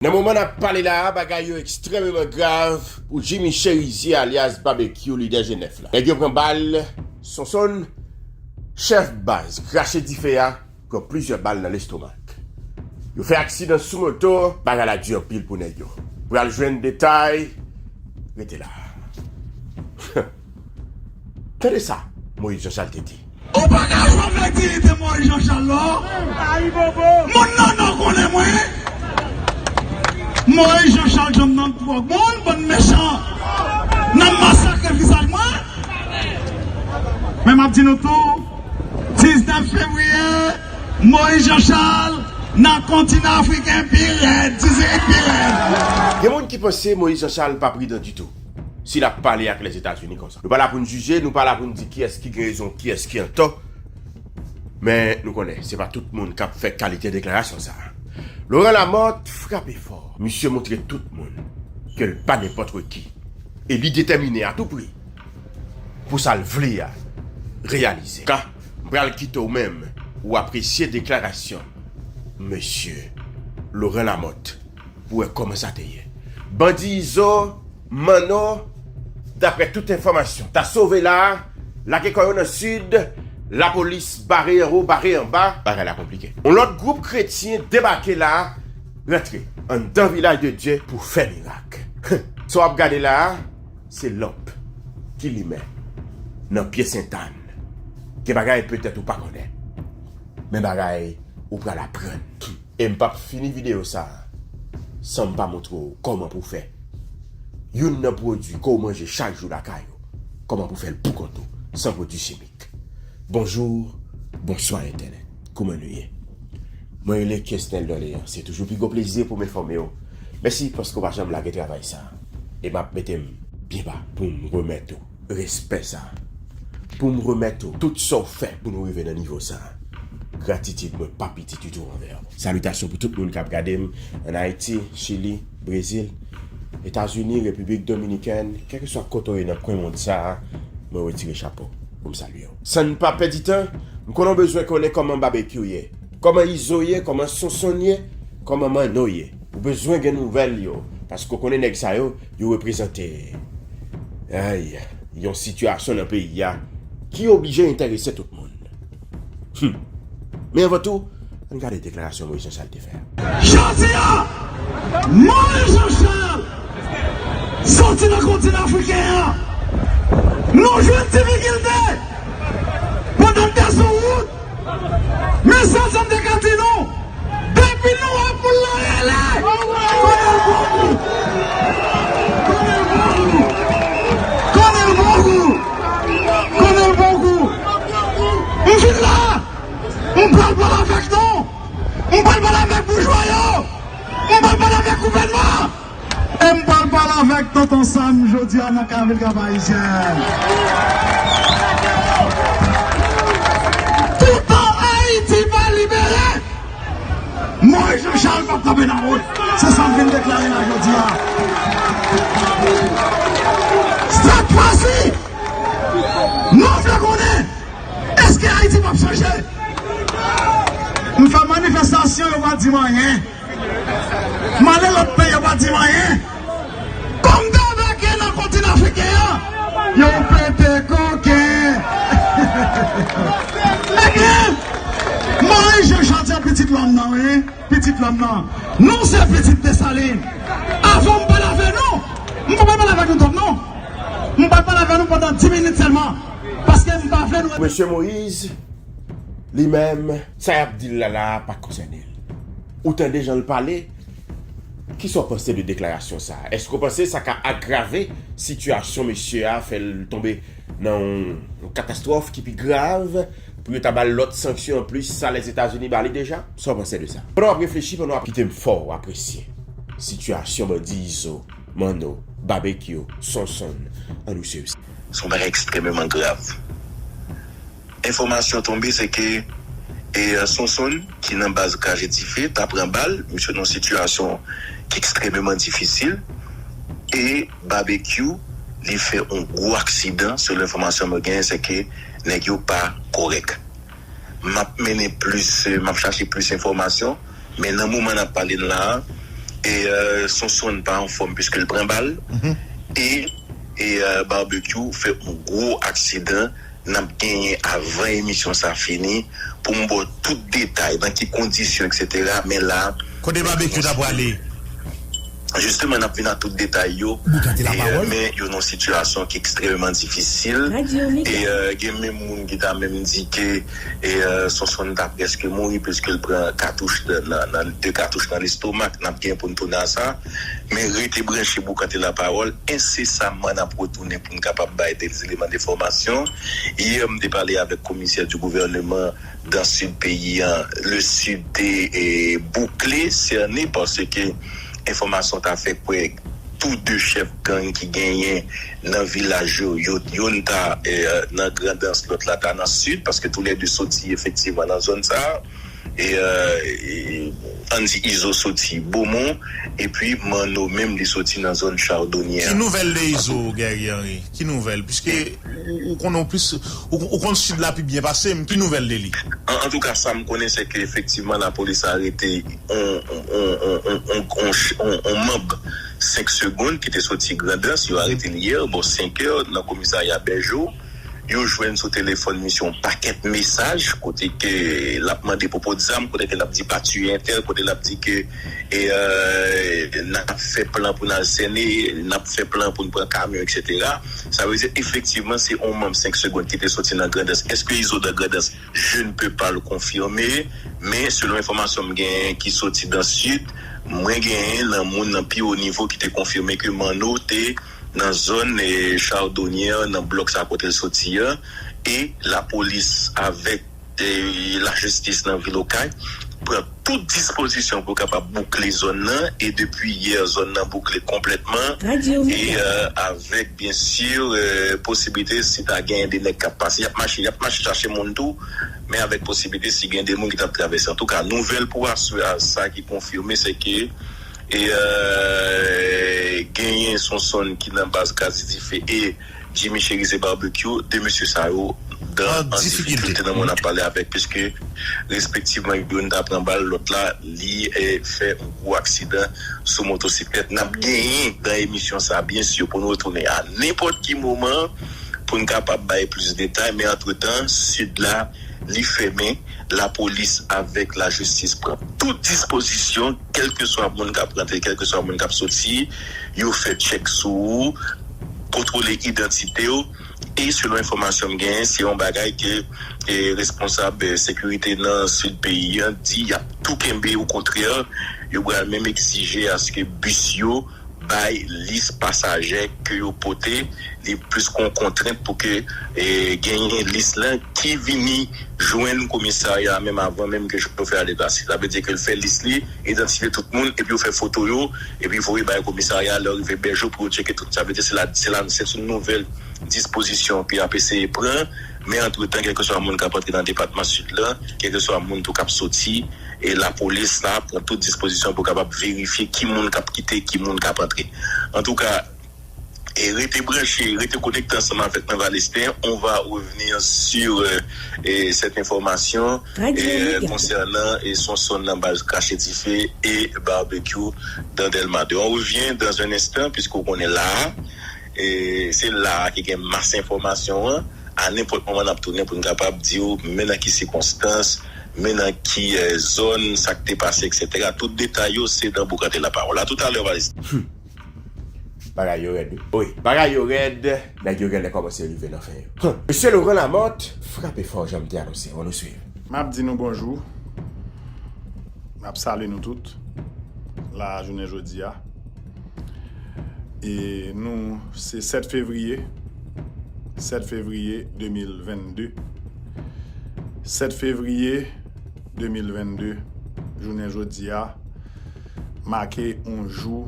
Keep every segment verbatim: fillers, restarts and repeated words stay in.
Nan moman n ap pale la a, bagay yo ekstrèmeman grav pou Jimmy Chérizier alyas Babekyou, lidè G nèf la. Nèg yo pran bal, Sonsonn, chèf baz krache dife a, pran plizyè bal nan lestomak. Yo fè aksidan sou moto, bagay la di anpil pou nèg yo. Pral jwenn detay, rete la. Tande sa Moïse Jean Charles te di. Ou pa ka jwe avèk diyite Moïse Jean Charles non. Moun nan non konnen mwen. Moïse Jean Charles janm nan twòp moun, bann mechan. N ap masakre vizaj mwen. Men m ap di nou tou, diznèf fevriye, Moïse Jean Charles nan kontinan afriken pi rèd, ti se pi rèd. Gen moun ki panse Moïse Jean Charles pa pridan ditou. Si l ap pale ak Lèzetazini konsa. Nou pa la pou n jije, nou pa la pou n di kiyès ki gen rezon, kiyès ki antò. Men nou konnen, se pa tout moun k ap fè kalite deklarasyon sa a. Laurent Lamothe frape fò. Misye montre tout moun ke l pa nenpòt ki. E li detèmine a tou pri pou sa l vle a reyalize. Ka, m pral kite w menm ou apresye deklarasyon Mesye Laurent Lamothe pou wè kòman sa te ye. Bandi Izo, Manno, daprè tout enfòmasyon, ta sove la a, lage kò yo nan sid, lapolis bare anwo, bare anba, bagay la konplike. Yon lòt gwoup kretyen debake la a, rantre anndan Vilaj de Dye pou fè mirak. Sa w ap gade la a, se lanp ki limen nan pye Sentàn. Gen bagay petèt ou pa konnen, men bagay ou pral aprann. E m p ap fini videyo sa a san m pa montre w kòman pou w fè youn nan pwodui ke w manje chak jou lakay ou, kòman pou w fè l poukont ou, san pwodui chimik. Bonjou, bonswa entènèt. Kòman nou ye? Mwen rele Kesnel Dorleans. Se toujou pi gwo plezi pou m enfòme w. Mèsi paske w pa janm lage travay sa a. E m ap mete m byen ba pou m remèt ou respè sa a. Pou m remèt ou tout sa w fè pou nou rive nan nivo sa a. Gratitid mwen pa piti ditou anvè w. Salitasyon pou tout moun k ap gade m ann Ayiti, Chili, Brezil, Etazini, Repiblik Dominikèn, kèlkeswa kote w ye nan kwen mond sa a, mwen retire chapo pou m salye w. San n pa pèdi tan, m konnen w bezwen konnen kòman Babekyou ye, kòman Izo ye, kòman Sonsonn ye, kòman Manno ye. Ou bezwen gen nouvèl yo, paske w konnen nèg sa yo, yo reprezante, ay, yon sitiyasyon nan peyi a ki oblije enterese tout moun. Hum. Men anvan tou, ann gade deklarasyon Moïse Jean Charles te fè a. Jodi a, Moïse Jean Charles soti nan kontinan afriken an. Nou jwenn difikilte pandan n te sou wout. Men sa, sa m te ka di nou, depi nou wè poul la rele, konnen l bon kou. Konnen l bon kou. Konnen l bon kou. Konnen l bon kou. M vin la. M pral pale avèk nou. M pral pale avèk boujwa yo. M pral pale avèk gouvènman. E m pral pale avèk Tonton Sam jodi a nan Kavil Kap Ayisyen. Toutan Ayiti pa libere, Moïse Jean Charles p ap kanpe nan wout. Se sa m vin deklare la jodi a. Sèt fwa si, nou vle konnen, èske Ayiti p ap chanje? M fè manifestasyon, yo pa di m anyen. M ale lòt peyi, yo pa di m anyen. Kòm debake nan kontinan afriken an, yo pete koken. Ebyen, Moïse Jean Charles pitit lòm nan, wi. Pitit lòm nan. Nou se pitit Desalin. Avan m pale avè nou, m pa pale avè nou twòp non. M pa pale avè nou pandan dis minit sèlman. Paske m pa vle nou. Mesye Moïse, li menm, sa y ap di l la la a pa konsène l. Ou tande jan l pale? Kisa w panse de deklarasyon sa a? Èske w panse sa ka agrave sitiyasyon mesye a, fè l tonbe nan yon, yon katastwòf ki pi grav, pou yo ta ba l lòt sanksyon anplis sa Lèzetazini ba li deja? Sa w panse de sa? Pandan w ap reflechi, pandan w ap kite m fè w apresye sitiyasyon bandi Izo, Manno, Babekyou, Sonsonn, ann nou swiv sa. Se yon bagay ekstrèmeman grav. Enfòmasyon tonbe se ke, e, Sonsonn, ki nan baz krache dife, ta pran bal, misye nan yon sitiyasyon ki ekstrèmeman difisil, e Babekyou, li fè yon gwo aksidan, selon enfòmasyon mwen genyen, se ke nèg yo pa kòrèk. M ap mennen plis, m ap chache plis enfòmasyon, men nan moman n ap pale n la a, E euh, Sonson pa anfòm piske l pran bal. E, e euh, Barbecue fè yon gwo aksidan. N ap genyen avan emisyon sa fini pou m ba w tout detay, nan ki kondisyon, etsetera. Men la, Kote Barbecue ta prale? Jisteman, n ap vin a tout detay yo. Boukante lapawòl. Men yo nan yon sitiyasyon ki ekstrèmman difisil. E euh, gen menm moun ki ta menm di ke e euh, Sonson ta prèske mouri piske l pran katouch nan, nan, nan de katouch nan lestomak. N ap gen pou n tounen a sa. Men rete branche Boukante lapawòl. Ensesamman, n ap retounen pou n kapab bay de eleman de enfòmasyon. Yè, m te pale avèk komisè di gouvèneman dan sid peyi an. Le sid te e, boukle, sène, paske enfòmasyon ta fè kwè tou de chèf gang ki genyen nan vilaj yo, yo youn ta e, nan Grandans, lòt la ta nan sid, paske toulède soti efektivman nan zòn sa a. E, e, ann di Izo soti Bomon, epi Manno menm li soti nan zòn Chawdonyè. Ki nouvèl de Izo, Guerrier Henry? Ki nouvèl? Piske ou, ou konnen plis, ou, ou konn sid la pi byen pase m. Ki nouvèl de li? An, antouka, sa m konnen, se ke efektivman lapolis arete yon, yon, yon, yon, yon, yon, yon, yon manb senk Segonn ki te soti Grandans. Yo arete l yè, bò senk è, nan komisarya Bèjo. Yo jwenn sou telefòn misye yon pakèt mesaj, kote ke l ap mande pwopo zam, kote ke l ap di pa tiye entèl, kote l ap di ke e, euh, n ap fè plan pou n al sène, n ap fè plan pou n pran kamyon, etsetera. Sa vle di, efektivman, se yon manm senk Segonn ki te soti nan Grandans. Èske Izo nan Grandans? Je ne peux pas le confirmer, men selon enfòmasyon m genyen ki soti dan sid, mwen genyen nan moun nan pi wo nivo ki te konfime ke Manno te nan zòn e, Chawdonyè, nan blòk sa kote l soti a, e lapolis avèk e, lajistis nan vil Okay pran tout dispozisyon pou kapab boukle zòn nan, e depi yè, zòn nan boukle konplètman. E euh, avèk, byen si, euh, posiblite si ta genyen de nèg k ap pase, y ap mache, y ap mache chache moun tou, men avèk posiblite si gen de moun ki t ap travèse. Antouka, nouvèl pou aswè a, sa ki konfime, se ke e euh, genyen Sonson ki nan baz Kraze Dife e Jimmy Chérizier Barbecue, de mesye sa yo dan an difikilte nan moun ap pale avèk, piske respektivman youn ta pran bal, lòt la li e, fè yon gwo aksidan sou motosiklèt. N ap genyen dan emisyon sa, byen si, pou n retounen a nenpòt ki moman pou n kapab bay plis detay, men antretan, sid la li fèmen. Lapolis avèk lajistis pran tout dispozisyon, kèlkeswa moun k ap rantre, kèlkeswa moun k ap soti, yo fè tchèk sou ou, kontwole idantite w, e selon enfòmasyon m genyen, se yon bagay ke e, responsab e, sekirite nan sid peyi an di y ap tou kenbe, okontrè, yo pral menm egzije aske bis yo bay lis pasaje ke yo pote, li plis kon kontrent pou ke e, genyen lis lan ki vini jwenn komisarya a menm avan menm ke chofè a deplase. Sa vle di ke l fè lis li, idantifye tout moun, epi yo fè foto yo, epi voye bay komisarya a lè yo rive Bèjo pou yo tcheke tout. Sa vle di se la, se la, se yon nouvèl dispozisyon ke y ap eseye pran, men antretan, kèlkeswa moun k ap antre nan depatman Sid la, kèlkeswa moun tou k ap soti, e lapolis la pran tout dispozisyon pou kapab verifye ki moun k ap kite, ki moun k ap antre. Antouka, e rete branche, rete konekte ansanm avèk mwen, Valesten. On va revenir sur euh, et cette information e, euh, concernant e Sonson nan baz Krache Dife e Barbecue dans Delma deux. On revient dans un instant, puisque on est là. E se la a ki gen mas enfòmasyon an. A nenpòt moman, n ap tounen pou n kapab di w men nan ki sikonstans, men nan ki e, zòn sa k te pase, etsetera. Tout detay yo, se nan Boukante Lapawòl. A toutalè, Valesten. Bagay yo rèd, wi. Wi, bagay yo rèd, nèg yo genlè kòmanse rive nan fen yo. Hum. Mesye Laurent Lamothe frape fò, jan m te anonse. Ann nou swiv. M ap di nou bonjou. M ap salye nou tout. La jounen jodi a. E nou, se sèt fevriye. Sèt fevriye de mil vennde. Sèt fevriye de mil vennde, jounen jodi a, make yon jou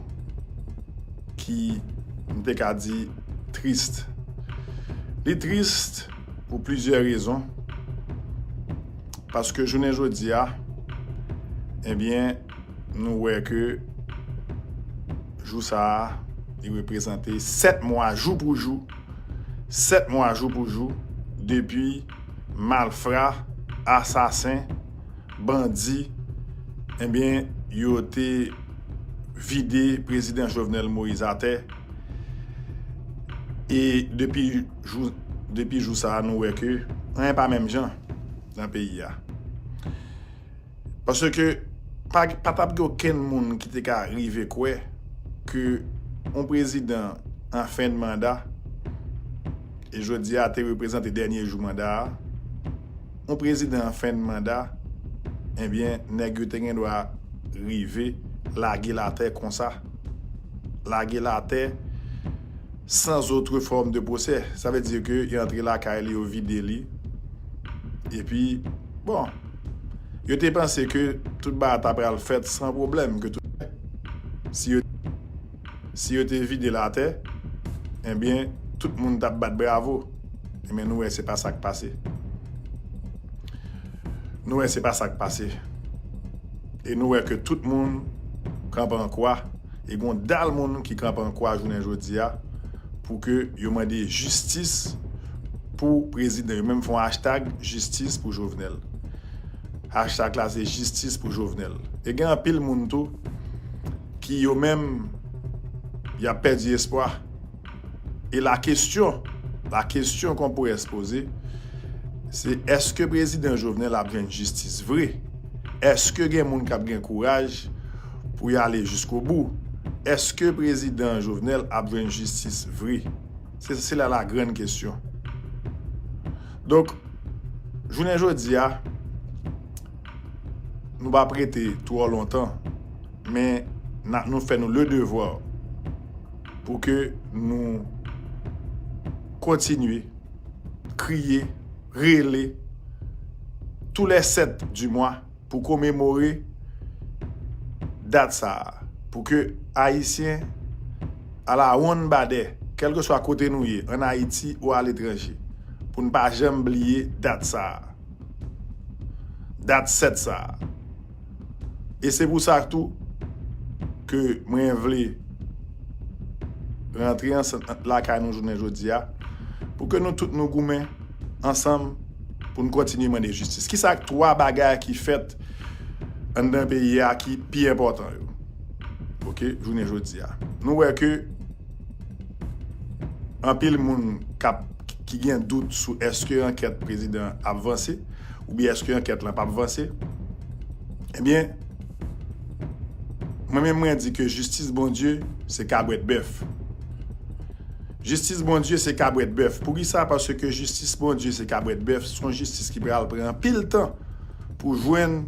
ki, m te ka di, tris. Li tris pou plizyè rezon, paske jounen jodi a, ebyen, nou wè ke jou sa a, li reprezante sèt mwa jou pou jou, sèt mwa jou pou jou, depi malfra, asasen, bandi, ebyen, yo te vide prezidan Jovenel Moïse atè. E depi jou, depi jou sa a, nou wè ke anyen pa menm jan nan peyi a. Paske pa, pa t ap gen okenn moun ki te ka rive kwè ke yon prezidan an fen de manda, e jodi a te reprezante dènye jou manda a, yon prezidan an fen de manda, ebyen, nèg yo te gen dwa rive lage l atè konsa. Lage l atè sans autre forme de procès. Sa vle di ke yo antre lakay li, yo vide li. Epi, bon, yo te panse ke tout bagay ta pral fèt san pwoblèm, ke tout, si yo, si yo te vide l atè, ebyen, tout moun t ap bat bravo. Ebyen, nou wè se pa sa k pase. Nou wè se pa sa k pase. E nou wè ke tout moun kanpe an kwa, e gon dal moun ki kanpe an kwa jounen jodi a, pou ke yo mande jistis pou prezidan. Yo menm fè yon hashtag jistis pou Jovenel. Hashtag la se jistis pou Jovenel. E gen anpil moun tou ki yo menm, y ap pèdi espwa. E la question, la question qu'on pourrait se poser, se èske prezidan Jovenel ap jwenn jistis vre? Èske gen moun k ap gen kouraj pou y ale jiskobou? Èske prezidan Jovenel ap jwenn jistis vre? Se, se la la grande question. Donk, jounen jodi a, nou p ap rete twò lontan, men n a, nou fè nou le devwa pou ke nou kontinye kriye, rele tou lè sèt di mwa pou komemore dat sa a, pou ke Ayisyen alawonnbadè, kèlkeswa kote nou ye, ann Ayiti ou aletranje, pou n pa janm bliye dat sa a. Dat sèt sa a. E se pou sa tou ke mwen vle rantre ansanm lakay nou jounen jodi a, pou ke nou tout nou goumen ansanm pou n kontinye mande jistis. Kisa k twa bagay ki fèt anndan peyi a ki pi enpòtan yo? Oke, jounen jodi a. Nou wè ke anpil moun k ap, ki gen dout sou èske ankèt prezidan ap vanse, oubyen èske ankèt lan p ap vanse. Ebyen, mwen menm mwen di ke jistis Bondye se kabwèt bèf. Jistis Bondye se kabwèt bèf. Poukisa? Paske jistis Bondye se kabwèt bèf, se yon jistis ki pral pran anpil tan pou jwenn,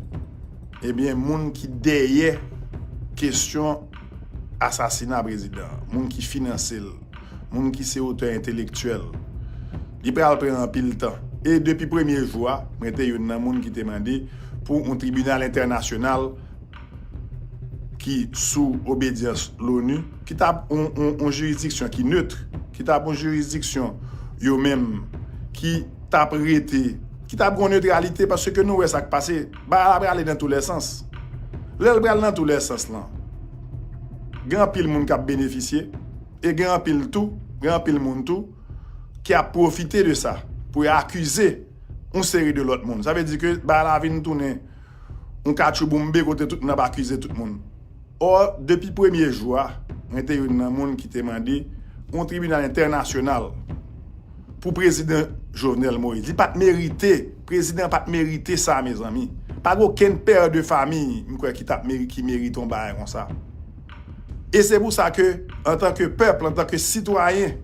ebyen, moun ki dèyè kesyon asasina prezidan an, moun ki finanse l, moun ki se otè entelektyèl. Li pral pran anpil tan. E depi premye jou a, mwen te youn nan moun ki te mande pou yon tribinal entènasyonal ki sou obedyans Loni, ki t ap yon, yon, yon jiridiksyon ki nèt, ki t ap yon jiridiksyon yo menm ki t ap rete, ki t ap gen yon netralite, paske nou wè sa k pase, bagay la prale nan tou lè sans. Lè l pral nan tou lè sans lan, gen anpil moun k ap benefisye, e gen anpil tou, gen anpil moun tou ki ap pwofite de sa pou y akize yon seri de lòt moun. Sa vle di ke bagay la vin tounen yon katchouboumbe kote tout moun ap akize tout moun. Ò, depi premye jou a, mwen te youn nan moun ki te mande yon tribinal entènasyonal pou prezidan Jovenel Moïse. Li pa t merite, prezidan pa t merite sa, mezanmi. Pa gen okenn pè de famiy, m kwè, ki t ap meri-, ki merite yon bagay konsa. E se pou sa ke, antanke pèp, antanke sitwayen,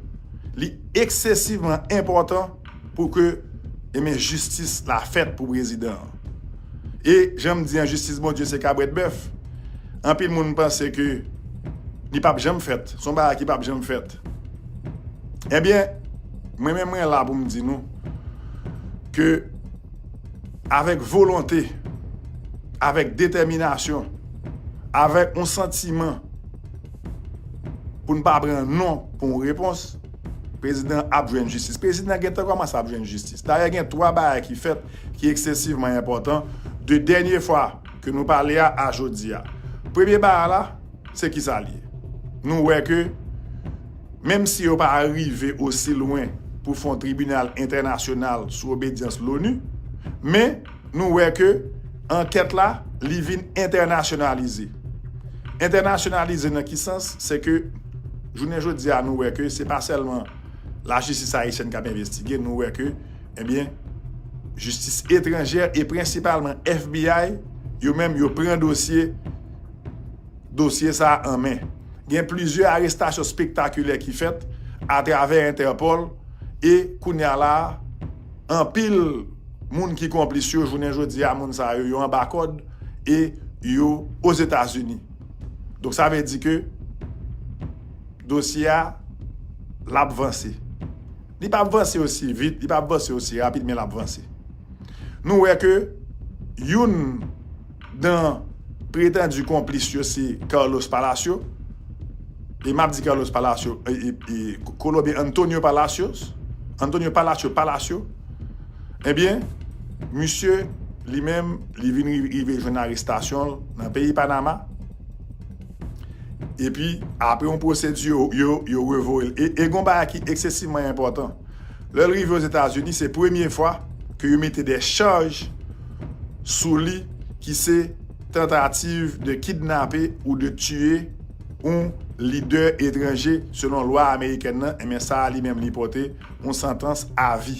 li eksesivman enpòtan pou ke, ebyen, jistis la fèt pou prezidan an. E jan m di an, jistis Bondye se kabwèt bèf. Anpil moun panse ke li p ap janm fèt. Se yon bagay ki p ap janm fèt. Ebyen, mwen menm mwen la pou m di nou ke avèk volonte, avèk detèminasyon, avèk yon santiman pou n pa pran non pou yon repons, prezidan ap jwenn jistis. Prezidan gentan kòmanse ap jwenn jistis. Dayè, gen twa bagay ki fèt ki eksesivman enpòtan de dènye fwa ke nou pale a, a jodi a. Premye bagay la, se kisa l ye? Nou wè ke, menm si yo pa rive osi lwen pou fè yon tribinal entènasyonal sou obedyans Loni, men nou wè ke ankèt la, li vin entènasyonalize. entènasyonalize nan ki sans? Se ke jounen jodi a, nou wè ke se pa sèlman lajistis ayisyèn k ap envestige, nou wè ke, ebyen, jistis etranjè e prensipalman F B I, yo menm, yo pran dosye, dosye sa a an men. Gen plizyè arestasyon spektakilè ki fèt atravè Entèpòl, e kounye a la, anpil moun ki konplis yo, jounen jodi a, moun sa yo, yo anba kòd e yo Ozetazini. Donk, sa vle di ke dosye a, l ap vanse. Li p ap vanse osi vit, li p ap vanse osi rapid, men l ap vanse. Nou wè ke youn nan pretandi konplis yo se Carlos Palacio. E m ap di Carlos Palacio, e, e, e, Kolonbyen Antonio Palacios, Antonio Palacio, Palacio. Ebyen, misye, li menm, li vin ri-, rive jwenn arestasyon l nan peyi Panama. Epi, apre yon pwosedi, yo, yo, yo revoye l. E, e gon bagay ki eksesivman enpòtan. Lè l rive Ozetazini, se premye fwa ke yo mete de chaj sou li ki se tantativ de kidnape ou de tiye yon lidè etranje selon lwa amerikèn nan, enben sa a li menm li pote yon santans avi.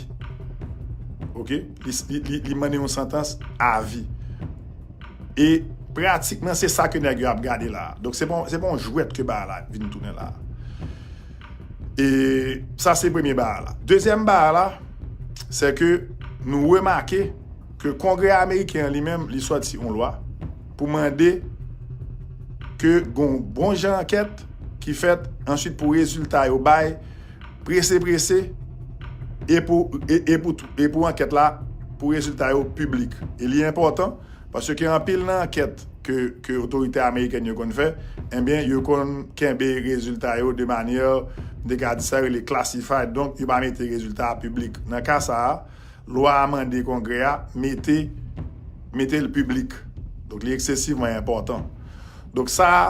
Oke? Li, li, li, li mande yon santans avi. E pratikman se sa ke nèg yo ap gade la. Donk se pa, se pa yon jwèt ke bagay la vin tounen la. E sa se premye bagay la. Dezyèm bagay la, se ke nou remake ke Kongrè ameriken an li menm, li sòti yon lwa pou mande ke gon bon jan ankèt ki fèt, answit pou rezilta yo bay prese prese, e pou, e, e pou, e pou ankèt la, pou rezilta yo piblik. E li enpòtan, paske anpil nan ankèt ke, ke otorite amerikèn yo konn fè, enben, yo konn kenbe rezilta yo de manyè, m te ka di sa, yo rele classified, donk, yo pa mete rezilta a piblik. Nan ka sa a, lwa a mande Kongrè a mete, mete l piblik. Donk, li eksesivman enpòtan. Donk, sa a,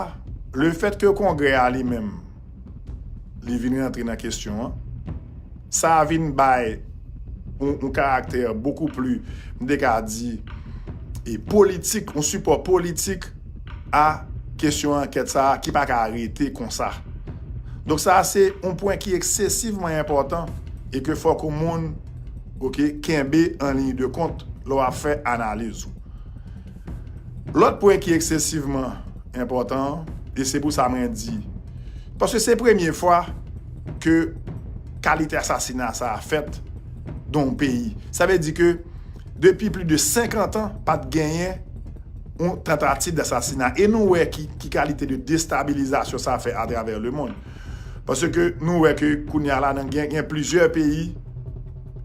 lefèt ke Kongrè a li menm, li vin rantre nan kesyon an, sa a vin bay yon, yon karaktè bokou pli, m te ka di, e politik, yon sipò politik a kesyon ankèt sa a ki pa ka rete konsa. Donk, sa a se yon pwen ki eksesivman enpòtan e ke fòk yon moun, oke, kenbe an liy de kont lè w ap fè analiz ou. Lòt pwen ki eksesivman enpòtan, e se pou sa mwen di, paske se premye fwa ke kalite asasina sa a fèt nan yon peyi. Sa vle di ke depi plis de senkant an, pa t genyen yon tantativ dasasina. E nou wè ki, ki kalite de destabilizasyon sa fè atravè lemonn. Paske nou wè ke kounye a la, nan gen, gen plizyè peyi,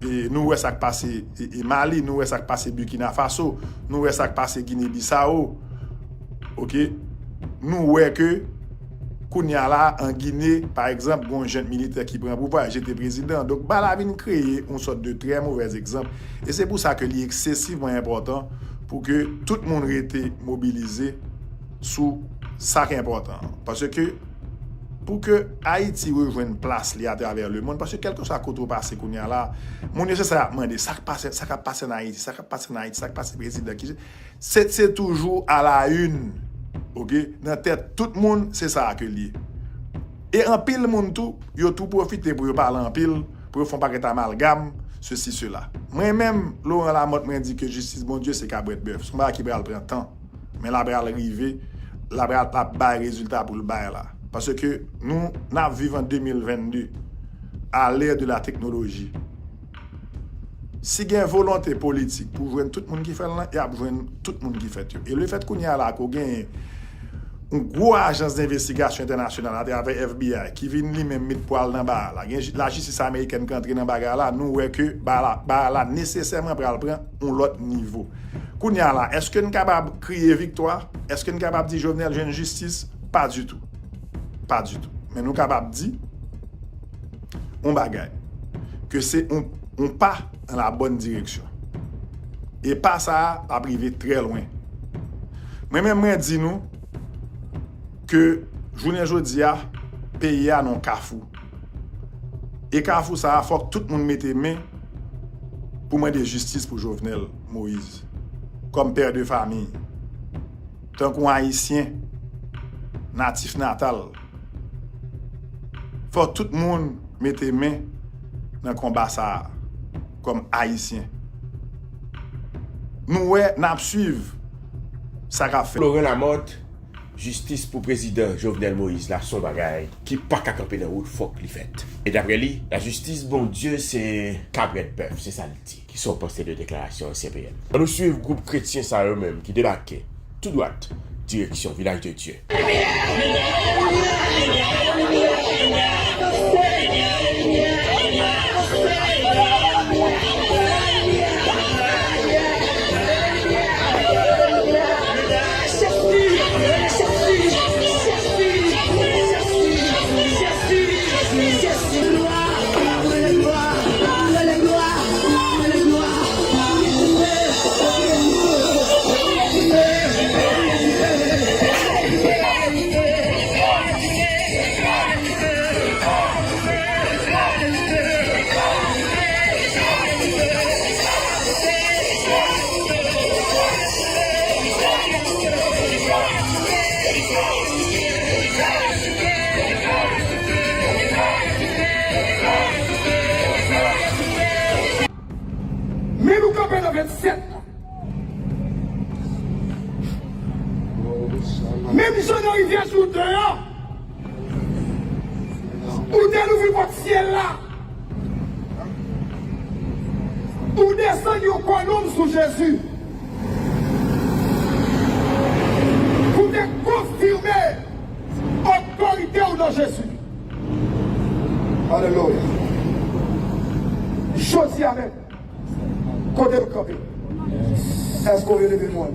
e nou wè sa k pase, e, e Mali, nou wè sa k pase Burkina Faso, nou wè sa k pase Gine Bisawo. Oke? Nou wè ke kounye a la, an Gine, pa egzanp, gon jent militè ki pran pouvwa, jete prezidan. Donk, bagay la vin kreye yon sòt de trè movèz egzanp. E se pou sa ke li eksesivman enpòtan pou ke tout moun rete mobilize sou sa k enpòtan an. Paske pou ke Ayiti rejwenn plas li atravè lemonn, paske kèlkeswa kote w pase kounye a la, moun yo se sa y ap mande, sa k pase, sa k ap pase an Ayiti, sa k ap pase an Ayiti, sa k pase prezidan, ki, se, se toujou a la une, oke? Nan tèt tout moun, se sa a ke l ye. E anpil moun tou, yo tou pwofite pou yo pale anpil, pou yo fè yon pakèt amalgam, sesi, sela. Mwen menm, Laurent Lamothe, mwen di ke jistis Bondye se kabrèt bèf. Se yon bagay ki pral pran tan. Men l ap pral rive, l ap pral, l ap bay rezilta pou l bay la. Paske nou, n ap viv an de mil vennde, à l'ère de la technologie. Si gen volonte politik pou jwenn tout moun ki fè l lan, y ap jwenn tout moun ki fèt yo. E lefèt kounye a la ke w genyen yon gwo ajans denvestigasyon entènasyonal atravè F B I ki vin li menm met pwa l nan bagay la. Gen ji-, lajistis amerikèn ki antre nan bagay la, nou wè ke bagay la, bagay la nesesèman pral pran yon lòt nivo. Kounye a la, èske n kapab kriye viktwa? Èske n kapab di Jovenel jwenn jistis? Pa ditou. Pa ditou. Men nou kapab di yon bagay, ke se yon, yon pa nan la bòn direksyon. E pa sa a ap rive trè lwen. Mwen menm, mwen di nou ke jounen jodi a, peyi a nan kafou. E kafou sa a, fòk tout moun mete men pou mande jistis pou Jovenel Moïse, kòm pè de famiy. Tankou yon Ayisyen, natif natal. Fò tout moun mete men nan konba sa a kòm Ayisyen. Nou wè, n ap swiv sa k ap fèt. Laurent Lamothe, jistis pou prezidan Jovenel Moïse la se yon bagay ki pa ka kanpe nan wout, fòk li fèt. E daprè li, lajistis Bondye se kabrèt bèf, se sa l di. Kisa w panse de deklarasyon ansyen P M? Ann nou swiv gwoup kretyen sa yo menm ki debake tou dwat direksyon Vilaj de Dye. Men nou kanpe nan vennsèt la. Menm jan nan rivyè Jouden an, ou te louvri pòt syèl la. Ou desann yon kolonn sou Jezi pou te konfime otorite w nan Jezi. Alelouya. Jodi a menm, kote m kanpe? Èske w releve mwen?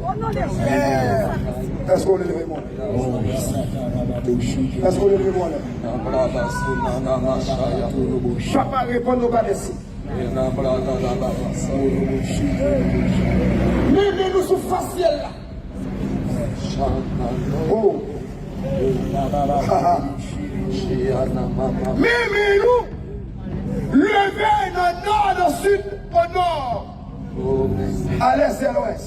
Èske w releve mwen? Èske w releve mwen? Papa, reponn nou pa mèsi. Men men nou sou fas syèl la. Oh. Men men nou leve nan nò, nan sid, o nò, a lès e a lwès.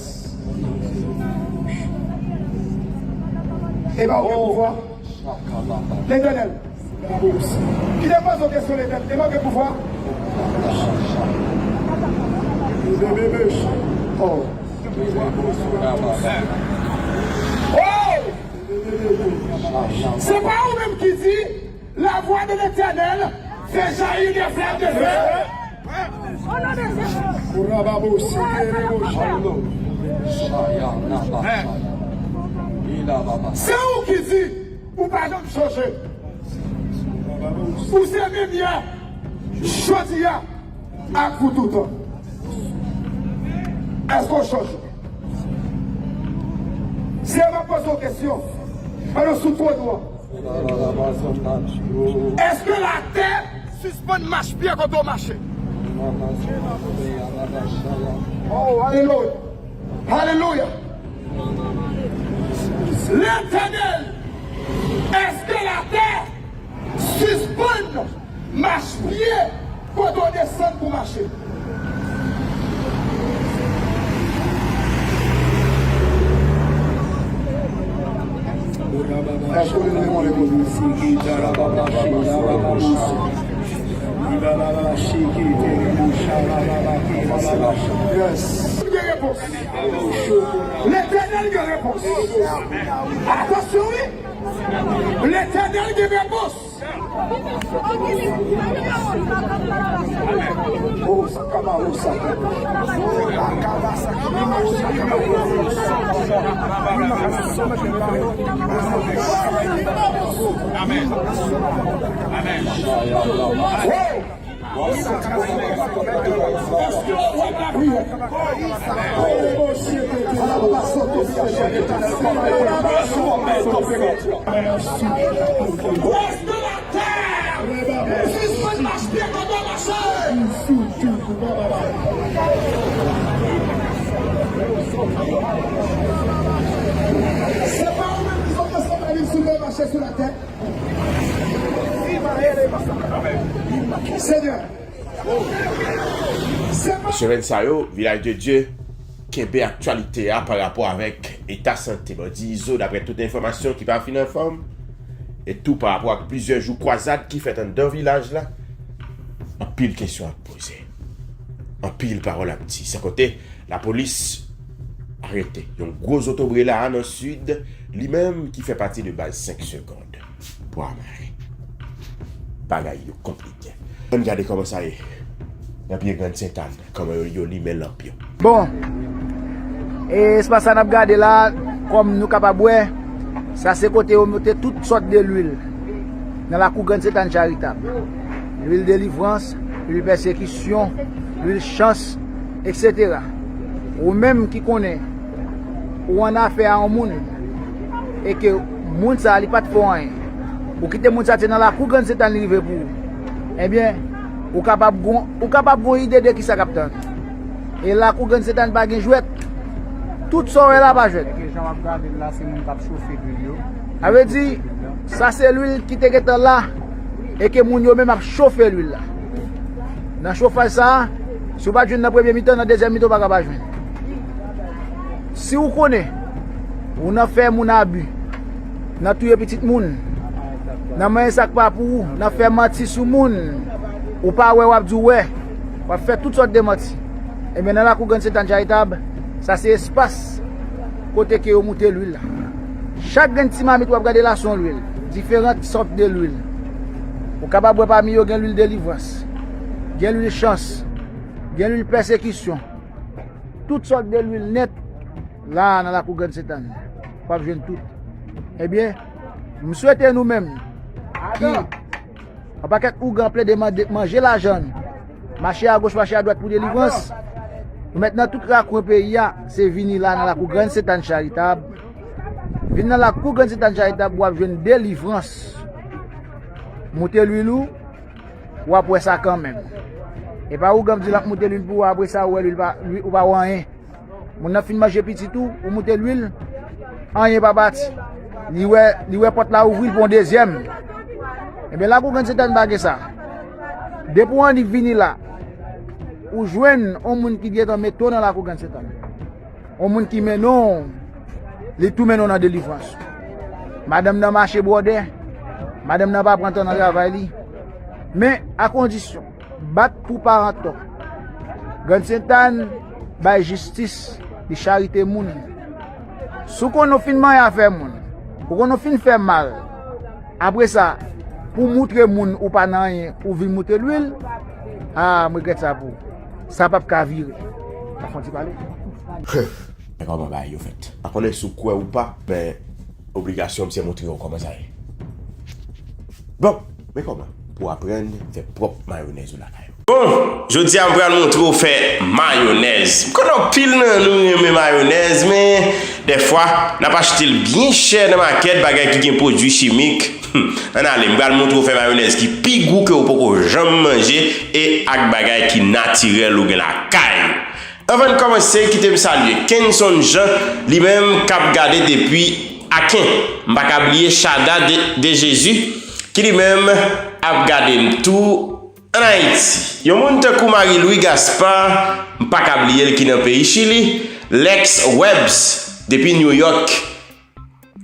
E pa ou gen pouvwa? Letènèl. Ki te poze w kesyon, Letènèl, e pa w gen pouvwa? Oh! Oh! Se pa ou menm ki di, la voix de l'Éternel fait jaillir des fleuves de feu. Se ou ki di, ou pa janm chanje. Ou se menm yè, jodi a, ak pou toutan. Èske w chanje? Se m ap poze w kesyon. Pandan sou twòn ou an. Èske latè sispann mach pye kote w mache? Oh, alelouya. Alelouya. Letènèl, èske latè sispann mach pye kote w desann pou mache? Èske w leve mwen legliz? Yes. Gen repons. Letènèl gen repons. Atansyon, wi. Letènèl gen repons. Oh, sakaba, oh, sakaba. Amen. Amen. Se pa ou menm ki sot ansanm avè l sou tè, mache sou latè. Senyè. Semèn sa yo, Vilaj de Dye kenbe aktyalite a pa rapò avèk eta sante bandi Izo, daprè tout enfòmasyon ki pa fin anfòm. E tou pa rapò ak plizyè jou kwazad ki fèt anndan vilaj la, anpil kesyon ap poze. Anpil pawòl ap di. San konte, lapolis arete yon gwo zotobre la a nan Sid, li menm ki fè pati de baz senk segonn. Bwa mare. Bagay yo konplike. Ann gade kòman sa ye nan pye Grann Sentàn, kòman yo, yo limen lanp yo. Bon, e espas sa n ap gade la, kòm nou kapab wè, sa se kote yo moute tout sòt de lwil nan lakou Grann Sentàn Charitab. Lwil delivrans, lwil pèsekisyon, lwil chans, etsetera. Ou menm ki konnen ou annafè a yon moun e ke moun sa a li pa t fè w anyen, ou kite moun sa a te nan lakou Grann Sentàn li rive pou ou, ebyen, ou kapab gon, ou kapab gon ide de kisa k ap tann ou. E lakou Grann Sentàn pa gen jwèt. Tout sa w wè la pa jwèt. Èske jan w ap gade l la, se moun k ap chofe lwil yo? Sa vle di, sa se lwil ki te gentan la e ke moun yo menm ap chofe lwil la. Nan chofaj sa a, si w pa t jwenn nan premye mitan, nan dezyèm mitan, w pa ka pa jwenn. Si w konnen ou nan fè moun abi, nan touye pitit moun, nan manyen sa k pa pou ou, nan fè manti sou moun, ou pa wè, w ap di w wè, w ap fè tout sòt de manti. Ebyen, nan lakou Grann Sentàn Charitab, sa se espas kote ke yo moute lwil la. Chak grenn ti mamit w ap gade la se yon lwil, diferan sòt de lwil. Ou kapab wè pami yo gen lwil delivrans, gen lwil chans, gen lwil pèsekisyon. Tout sòt de lwil nèt la nan lakou Grann Sentàn. W ap jwenn tout. Ebyen, m swete nou menm ki yon pakèt ougan plede mande, manje lajan n, mache agoch, mache adwat pou delivrans. Nou mèt nan tout rakwen peyi a, se vini la nan lakou Grann Sentàn Charitab. Vin nan lakou Grann Sentàn Charitab, w ap jwenn delivrans. Moute lwil ou, w ap wè sa kanmenm. E pa ougan di l ap moute lwil pou ou, apre sa, ou wè lwil pa, lwil, ou pa wè anyen. Moun nan fin manje pitit ou, ou moute lwil, anyen pa pati. Li wè, li wè pòt la ouvri, l pran yon dezyèm. Ebyen, lakou Grann Sentàn pa gen sa. Depi w annik vini la, ou jwenn yon moun ki gentan mete w nan lakou Grann Sentàn. Yon moun ki mennen w, li tou mennen w nan delivrans. Madanm nan mache bwòdè, madanm nan pa pran tan nan travay li. Men, a kondisyon, bat pou paran tò. Grann Sentàn bay jistis, li charite moun. Si w konnen w fin manyen afè moun, ou konnen w fin fè mal, apre sa, pou moutre moun ou pa nan anyen, ou vin moute lwil, a, m regrèt sa pou ou. Sa p ap ka vire. Sa fè yon ti pale. Men kòman bagay yo fèt? Pa konnen si w kwè ou pa, men obligasyon m se montre w kòman sa ye. Bon, men kòman pou w aprann fè pwòp mayonèz ou lakay ou? Bon, jodi a m pral montre w fè mayonèz. M konnen anpil nan nou renmen mayonèz, men dèfwa, n ap achte l byen chè nan makèt, bagay ki gen pwodui chimik. Ann ale, m pral montre w fè mayonèz ki pi gou ke w poko janm manje e ak bagay ki natirèl ou gen lakay ou. Anvan n kòmanse, kite m salye Kenson Jean, li menm k ap gade depi Aken. M pa ka bliye Chada de, de Jezi, ki li menm ap gade m tou ann Ayiti. Yon moun tankou Marie Louis Gaspard, m pa ka bliye l ki nan peyi Chili, Lex Webbs depi New York,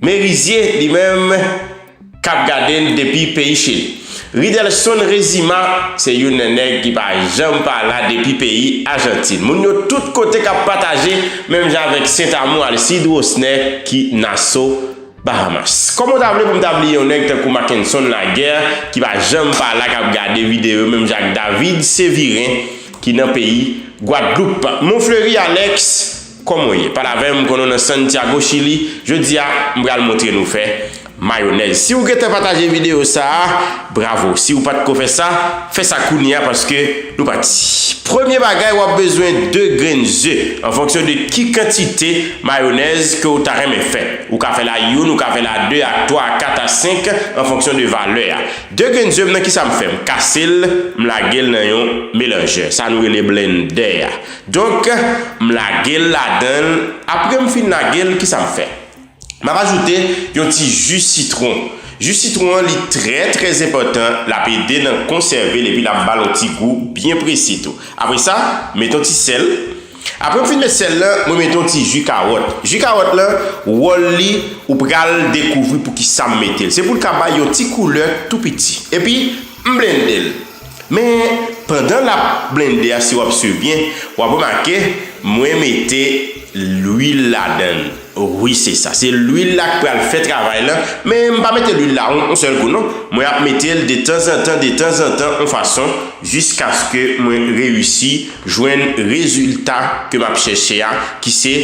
Merizye, li menm, k ap gade n depi peyi Chili. Ridelson Rezima, se youn nan nèg ki pa janm pa la depi peyi Ajantin. Moun yo tout kote k ap pataje, menm jan avèk Sent Amou, Alcide Rosner ki Nassau, Bahamas. Kòman w ta vle pou m ta bliye yon nèg tankou Mackenson Laguerre, ki pa janm pa la, k ap gade videyo yo, menm jan ak David Sévirin, ki nan peyi Gwadloup? Monfleury Alex, kòman w ye? Pale avè m, m konnen w nan Santiago, Chili. Jodi a, m pral montre nou fè mayonèz. Si w gentan pataje videyo sa a, bravo. Si w pa t ko fè sa, fè sa kounye a paske nou pati. Premye bagay, w ap bezwen de grenn ze, an fonksyon de ki kantite mayonèz ke w ta renmen fè. Ou ka fè l a youn, ou ka fè l a de, a twa, a kat, a senk, an fonksyon de valè a. De grenn ze, m nan kisa m fè? M kase l, m lage l nan yon melanjè. Sa nou rele blendè a. Donk, m lage l ladan l. Apre m fin lage l, kisa m fè? M ap ajoute yon ti ji sitwon. Ji sitwon an, li trè, trè enpòtan. L ap ede nan konsève l epi l ap ba l yon ti gou byen presi tou. Apre sa, mete yon ti sèl, Apre m fin met sèl lan, mwen mete yon ti ji kawòt. Ji kawòt lan, wòl li, ou pral dekouvri poukisa m mete l. Se pou l ka bay yon ti koulè tou piti. Epi, m blende l. Men, pandan l ap blende a, si w ap swiv byen, w ap remake, mwen mete lwil ladan l. Wi, se sa. Se lwil la k pral fè travay lan. Men m pa mete lwil la yon, yon sèl kou, non. Mwen ap mete l detanzantan, detanzantan, yon fason, jiskaske mwen reyisi jwenn rezilta ke m ap chèche a, ki se,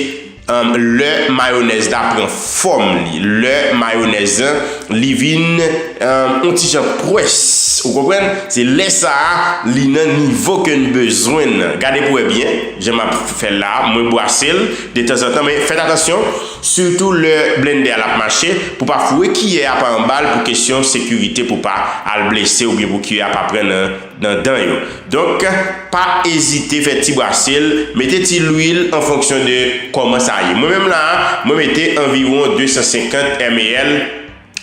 um, lè mayonèz la pran fòm li, lè mayonèz lan, li vin, um, yon ti jan pwès, ou konprann? Se lè sa a, li nan nivo ke n bezwen nan. Gade pou wè byen, jan m ap fè l la, mwen bwase l detanzantan, men fèt atansyon, sitou lè blendè a l ap mache, pou pa foure kiyè a pa anba l pou kesyon sekirite, pou pa al blese oubyen pou kiyè a pa pran nan, nan dan yo. Donk, pa ezite fè ti bwase l, mete ti lwil an fonksyon de kòman sa ye. Mwen menm la, mwen mete anviwon de san senkant M L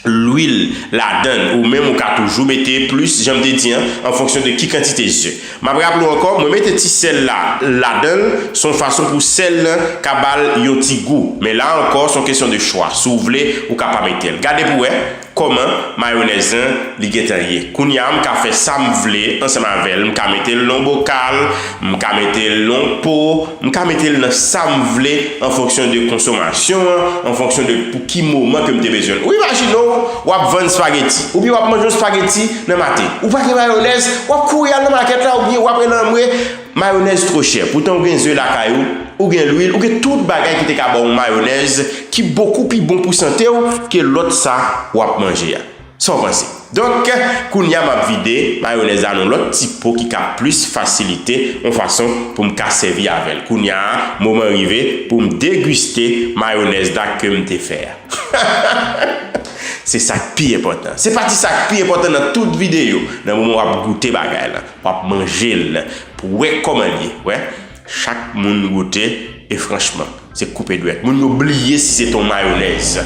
lwil ladan l. Ou menm, ou ka toujou mete plis, jan m te di an, an fonksyon de ki kantite ze. M ap raple w ankò, mwen mete ti sèl la ladan l, se yon fason pou sèl lan ka ba l yon ti gou. Men la ankò, se yon kesyon de chwa. Si w vle, ou ka pa mete l. Gade pou wè kòman mayonèz lan li gentan ye. Kounye a, m ka fè sa m vle ansanm avè l. M ka mete l nan yon bokal, m ka mete l nan yon po, m ka mete l nan sa m vle an fonksyon de konsomasyon an, an fonksyon de pou ki moman ke m te bezwen l. Ou imajine w, w ap vann spageti, oubyen w ap manje yon spageti nan maten. Ou pa gen mayonèz, w ap kouri al nan makèt la, oubyen w ap rele anmwe, mayonèz two chè. Poutan ou gen ze lakay ou, ou gen lwil, ou gen tout bagay ki te ka ba w mayonèz ki bokou pi bon pou sante w ke lòt sa w ap manje a. Sa w panse? Donk, kounye a m ap vide mayonèz la nan lòt ti po ki ka plis fasilite yon fason pou m ka sèvi avè l. Kounye a, moman rive pou m degiste mayonèz la ke m te fè a. Se sa k pi enpòtan. Se pati sa k pi enpòtan nan tout videyo. Nan moman w ap goute bagay la, w ap manje l pou wè kòman l ye. Wè, chak moun goute e franchman, se koupe dwèt. Moun yo bliye si se te yon mayonèz.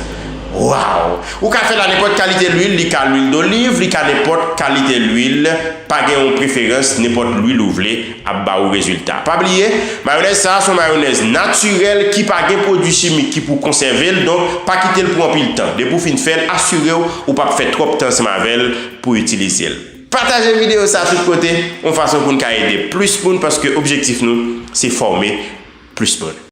Waw! Ou ka fè l a nenpòt kalite lwil, li ka lwil doliv, li ka nenpòt kalite lwil. Pa gen yon preferans, nenpòt lwil ou vle ap ba ou rezilta. Pa bliye, mayonèz sa a se yon mayonèz natirèl ki pa gen pwodui chimik ki pou konsève l, donk pa kite l pou anpil tan. Depi w fin fè l, asire w ou p ap fè twòp tan ansanm avè l pou itilize l. Pataje videyo sa tout kote, yon fason pou n ka ede plis moun, paske objektif nou, se fòme plis moun.